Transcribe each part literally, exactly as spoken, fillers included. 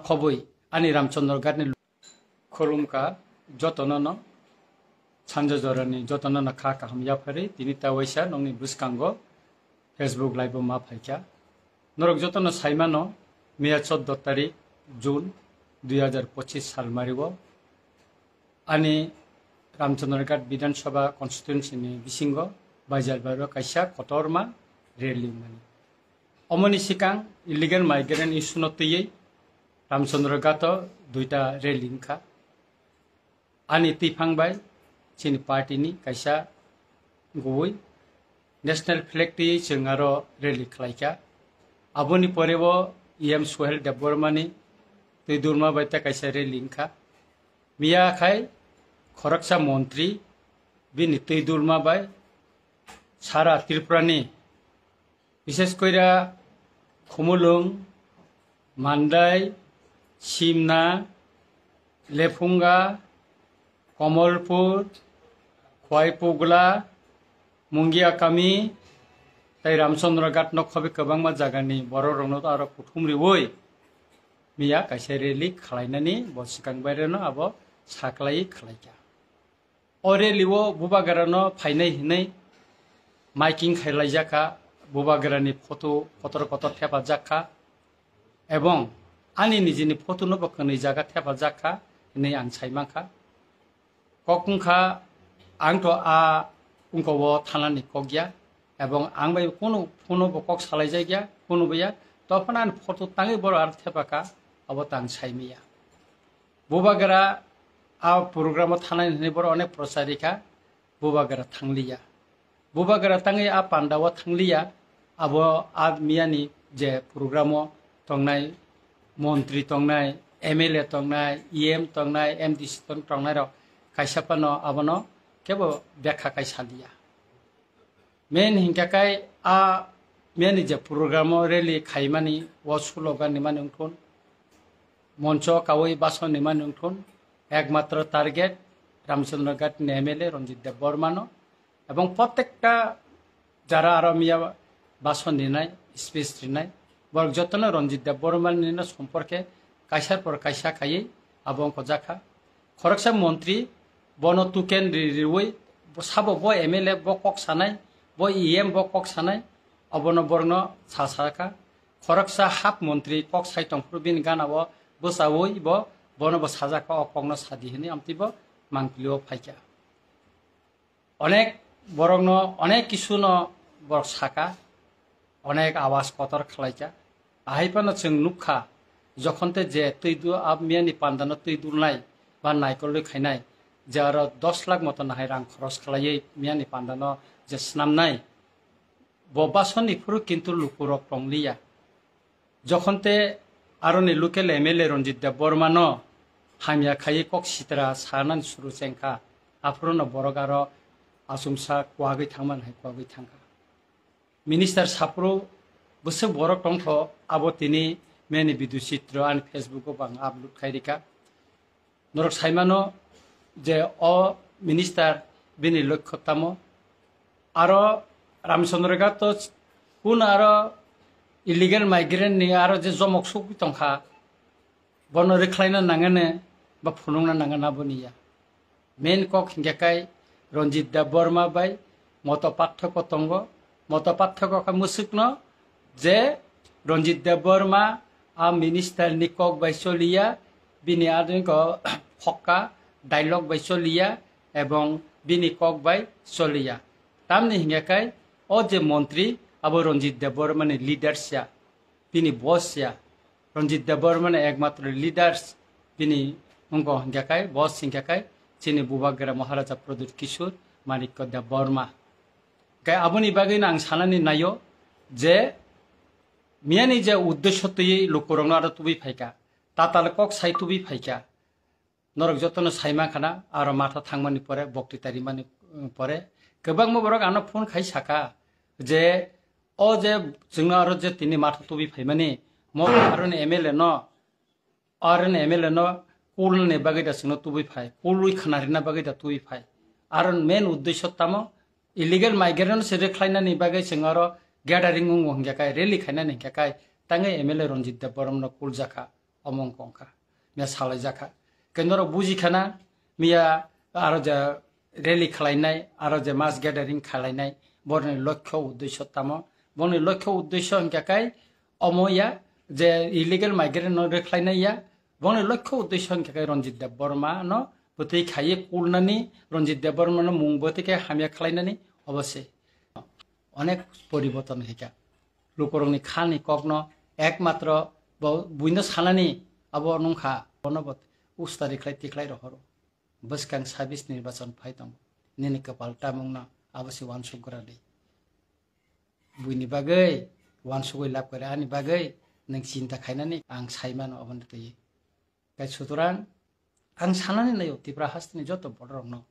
Khobwi ani Ramchandra Ghat ni khulumkha jotono no sanja jorani jotono no kha kaham yapharwi tini ta waisa nokni bwskango Facebook live o ma phaikha. Norok jotono saimano miya chordo tarik June dui hazar pochis salmario ani Ramchandra Ghat Bidhan Sabha constituency ni bisingo Baijalbaro kaisa kotorma rally mani. Omoni sikang illegal migrant issue no twiwi Ramchandra Ghat o duita rally wngkha. Ani twiphang bai chini party ni kaisa gubui national flag twiwi chwng aro rally khlaikha. Aboni pore bo E M Suhel Debbarma ni twi durma bai ta kaisa rally wngkha. Miya khai khoroksa montri bini twi durma bai sara Tripura ni bishes koira Khumulwng, Mandai, Simna, Lephunga, Komolpur, Khwaipugla, Mungiakami, tei Ramchandra Ghat no khobi kwbangma jagani borok rokno aro kuthum riwi miya kaisa rally khlainani bo swkang baireno abo saklai khlaikha. O rally o Bubagra no phainai hinwi miking khailaijakha, Bubagra ni photo kotor kotor thepajak kha, ebong ani nijini photo no bo kwnwi jaga thepajak kha hinwi ang sai mankha. Kok wngkha, ang to a wngko o thanani kok ya, ebong ang bai kunu phone o bo kok salaijak ya, kunu bo ya, to phano ani photo tangwi boro aro thepakha, abo tang saimaya. Bubagra a program o thanai hinwi borok onek prochar rikha, Bubagra thangliya. Bubagra tangwi a panda o thangliya, abo a miyani je program o tongnai montri tongnai, M L A tongnai, E M tongnai, M D C tong-, tongnai rok kaisa phano abono kebo bekha kai saliya. Main hinkhe kai a miyani je program o rally khaimani o slogan nimani wngthun, moncho kawi bason nimani wngthun, ekmatro target Ramchandra Ghat ni M L A Ranjit Debbarma no, ebong protekta jara aro miya bason rinai, speech rinai, borok jotono Ranjit Debbarma ni no somporke kaisar por kaisa khaiwi abo wngkha jakha. Khoroksa montri bono tuken ri-, riwi sabo bo M L A bo kok sanai, bo E M bo kok sanai, obono borokno sa sakha. Khoroksa hap montri kok sai tongphuru bini gana o bwchaui bo bono bo sajak kha, o kokno sadi hinwi amtwi bo mangpili o phaikha. Onek borokno onek kisuno borok saka, onek awas kotor khlaikha. Ahai phano chwng nukha, jokhon te je twi du-, a miyani pandano twi dulnai ba naikolwi khainai, je aro dos lakh moto nahai rang khoros khlaiwi miyani pandano je snamnai, bo basoni phuru kintu lukurok tongliya. Jokhon te aroni local M L A Ranjit Debbarma no hamya khaiwi kok sitra sanani suru chengkha, aphuru no borok aro achomsa kwagwi thangmani hai kwagwi thangkha. Minister saphuru bwswk borok tongkho, abo tini meni video chitro ani Facebook o bo ang upload khai rikha. Norok saimano je o minister bini lokho tamo. Aro Ramchandra Ghat to kun aro illegal migrant ni aro je jomok sugwi tongkha, bono rwkhlaina nangani ba phunukna nangani aboni ya. Main kok hinkhe kai Ranjit Debbarma bai moto pathoko tongo. Moto pathoko kha mwswkno je Ranjit Debbarma a minister ni kok bai choliya, bini adingo phokka dialogue bai choliya ebong bini kok bai choliya. Tamni hinkhe kai o je montri abo Ranjit Debbarma ni leaders ya. Bini boss ya, Ranjit Debbarma ni ekmatro leaders bini wngkha hinkhe kai, boss hinkhe kai chini Bubagra Maharaja Pradyut Kishore Manikya Debbarma. Kai aboni bagwi no ang sanani naio je miyani je uddesho twiwi lukurokno aro tubui phaikha, tatal kok sai tubui phaikha. Norok jotono sai mankha na, aro matha thangmani pore, bokti tarimani, um, pore, kwbangma borok ano phone khai saka je, o je chwngno aro je tini matha tubui phaimani, mo aroni M L A no, aroni M L A no kulnani bagwi da chwngno tubui phai, kulwi khna rina bagwi da tubui phai. Aro main uddesho tamo, illegal migrant se rwkhlainani bagwi chwng aro gathering wngo hinkhe kai, rally khainani hinkhe kai, tangwi M L A Ranjit Debbarma no kuljakha. omo wngkha, miya salaijakha. Khe norok bujikhana, miya aro je rally khalainai, aro je mass gathering khalainai, borni lokho uddesho tamo? Borni lokho uddesho hwnkha khe omo ya je illegal migrant no rwkhlainai ya, borni lokho uddesho hwnkha khe Ranjit Debbarma no bwtwi khaiwi kulnani, Ranjit Debbarma no mung bwtwi khe hamya khlainani, obo se. Onek poriborton khaikha. Lukurokni khani kokno ekmatro bo buino sanani abo nungkha, bono bo ustari khlai tikhlai rohoro. Bwskang sabis nirbachon phai tongo. Nini kwpal tamungno abo se uansuk gra di. Buini bagwi uansugwi lab kare ani bagwi nwng chinta khainani ang sai mano oboni twi. Kai sutorang ang sanani naio Tipra hasteni joto bororokno.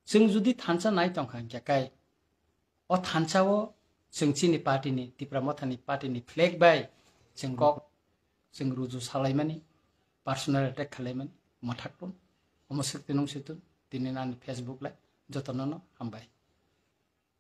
Chwng judi thansa nai tongkha hwnkhe kai o thansa o chwng chini party ni, Tipra Mothani party ni flag bai chwng kok, chwng ruju salaimani, personal attack khalaimani, mwthak tun. Omo swk tinung se tun, tini nani Facebook lai, jotono no hambai.